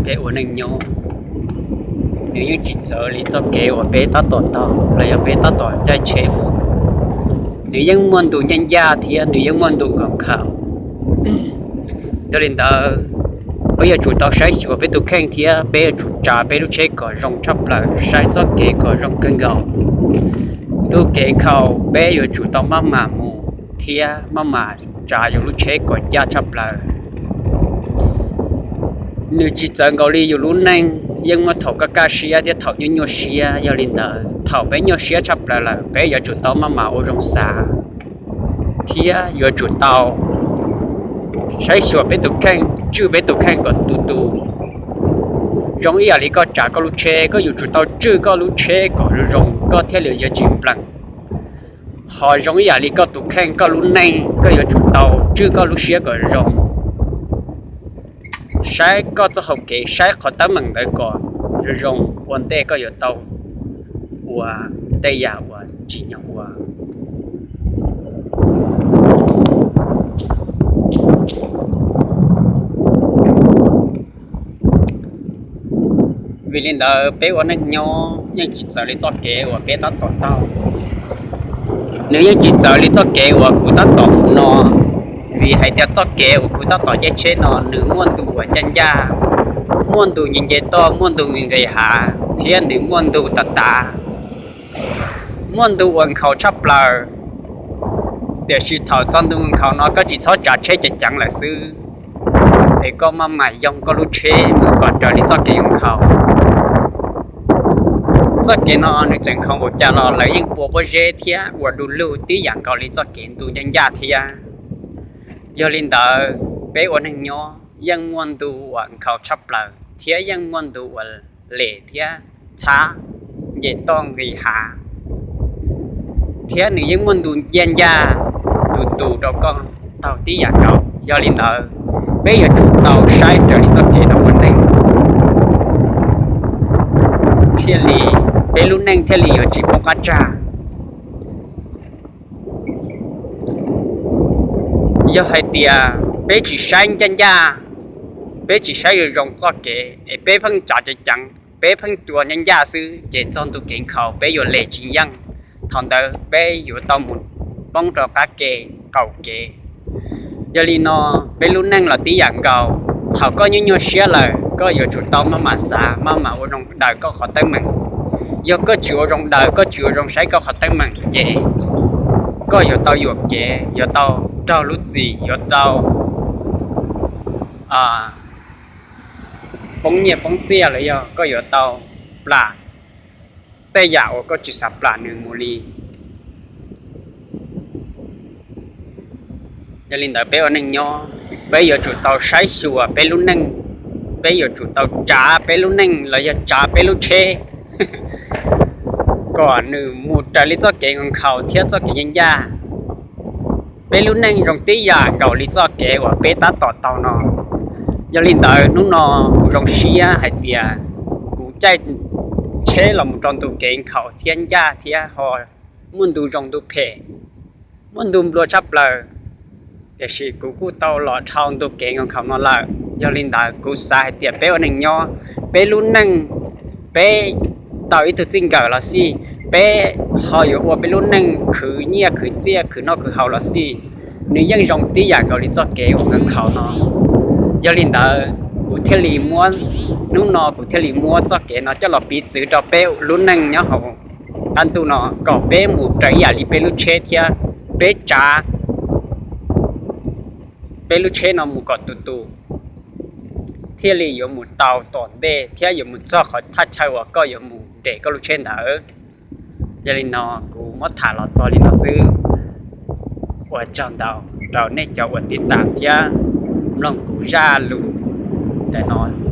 Peb ua neej nyob, nws yeej tsis txawv li txoj kev uas peb tab tom taug los yog peb tab tom caij tsheb mus. Nws yeej muaj ntu ncaj ncaj thiab nws yeej muaj ntu nkhaus nkhaus. Yog li ntawd, peb yuav tsum tau saib xyuas peb tus kheej thiab peb yuav tsum tsa peb lub tsheb kom zoo tshaj plaws, saib txoj kev kom zoo kawg nkaus. Ntu kev nkhaus peb yuav tsum tau maj mam mus thiab maj mam tsa yus lub tsheb kom ncaj tshaj plaws. Nws tsis txawv nkaus li yus lub neej, yeej muaj thaum kaj kaj siab thiab thaum nyuaj nyuaj siab. Yog li ntawd, thaum peb nyuaj siab tshaj plaws lawm, peb yuav tsum tau maj mam ua zoo xav thiab yuav tsum tau saib xyuas peb tus kheej, tswj peb tus kheej kom tus tus zoo ib yam li koj tsa koj lub tsheb, koj yuav tsum tau tswj koj lub tsheb kom zoo zoo koj thiaj li yuav tsis nplees. Ho zoo ib yam li koj tus kheej, koj lub neej, koj yuav tsum tau tswj koj lub siab kom zoo. Saib koj txoj hau kev, saib qhov teeb meem ntawd kom zoo zoo ua ntej koj yuav tau ua tej yam uas tsim nyog ua. Vim li ntawd, peb ua neej nyob yeej tsis txawv li txoj kev uas peb tab tom taug. Nws yeej tsis txawv li txoj kev uas kuv tab tom mus no, vim hais tias txoj kev uas kuv tab tom caij tsheb no nws muaj ntu uas ncaj ncaj, muaj ntu nce nce toj, muaj ntu nqis nqis hav, thiab nws muaj ntu tas tas, muaj ntu uas nkhaus tshaj plaws. Tiam sis thaum txog ntu nkhaus no koj tsis txhob tsav tsheb ceev ceev lawm xwb, es koj maj mam yoog koj lub tsheb mus kom raws li txoj kev nkhaus. Txoj kev no nws tseem nkhaus ua cas los lawv yeej pua pob zeb thiab ua du lug tib yam nkaus li txoj kev ntu ncaj ncaj thiab. Yog li ntawd, peb ua neeg nyob yeej muaj ntu uas nkhaus tshaj plaws thiab yeej muaj ntu uas lem thiab txhab, nce toj nqis hav, thiab nws yeej muaj ntu ncaj ncaj tus tus rau koj taug tib yam nkaus. Yog li ntawd, peb yuav tsum tau saib raws li txoj kev no ua neej, thiaj li peb lub neej thiaj li yuav tsis poob qab tsag. Yog hais tias peb tsis saib ncaj ncaj, peb tsis saib zoo zoo txoj kev es peb pheej tsav ceev ceev, peb pheej tua ncaj ncaj xwb ces txog ntu kev nkhaus peb yuav lem tsis yeej. Thaum ntawd peb yuav tau mus poob rau qab kev qaum kev. Yog li no, peb lub neej los tib yam nkaus. Thaum koj nyuaj nyuaj siab lawm, koj yuav tsum tau maj mam xav, maj mam ua zoo daws koj qhov teeb meem. Yog koj tsis ua zoo daws, koj tsis ua zoo saib koj qhov teeb meem ces koj yuav tau yuam kev, yuav tau raug lub txim, yuav tau poob nyiaj poob txiaj los yog koj yuav tau plam tej yam uas koj tsis xav plam nws mus li. Yog li ntawd peb ua neej nyob, peb yuav tsum tau saib xyuas peb lub neej, peb yuav tsum tau tsav peb lub neej los yog tsav peb lub tsheb kom nws mus raws li txoj kev nkhaus thiab txoj kev ncaj ncaj. Peb lub neej zoo tib yam nkaus li txoj kev uas peb tab tom taug no. Yog li ntawd hnub no kuv zoo siab hais tias kuv caij tsheb los mus rau ntu kev nkhaus thiab ncaj thiab ho muaj ntu zoo ntu phem, muaj ntu nplua tshaj plaws, tiam sis kuv kuj tau los dhau ntu kev nkhaus no lawm. Yog li ntawd kuv xav hais tias peb ua neeg nyob, peb lub neej, peb tau ib tug txij nkawm los xij, peb ho yuav ua peb lub neej khwv nyiaj khwv txiaj khwv noj khwv haus los xij, nws yeej zoo tib yam nkaus li txoj kev uas nkhaus no. Yog li ntawd kuv thiaj li muab, hnub no kuv thiaj li muab txoj kev no coj los piv txwv rau peb lub neej nyob hauv qab ntuj no kom peb mus raws ib yam li peb lub tsheb thiab peb tsav peb lub tsheb no mus kom tus tus thiaj li yuav mus tau tom ntej thiab yuav mus txog qhov thaj chaw uas koj yuav mus nres koj lub tsheb ntawd. Yog li no kuv muab tham los txog li no xwb. Ua tsaug ntau rau nej cov uas tiv tam thiab mloog kuv zaj lus ntawm no.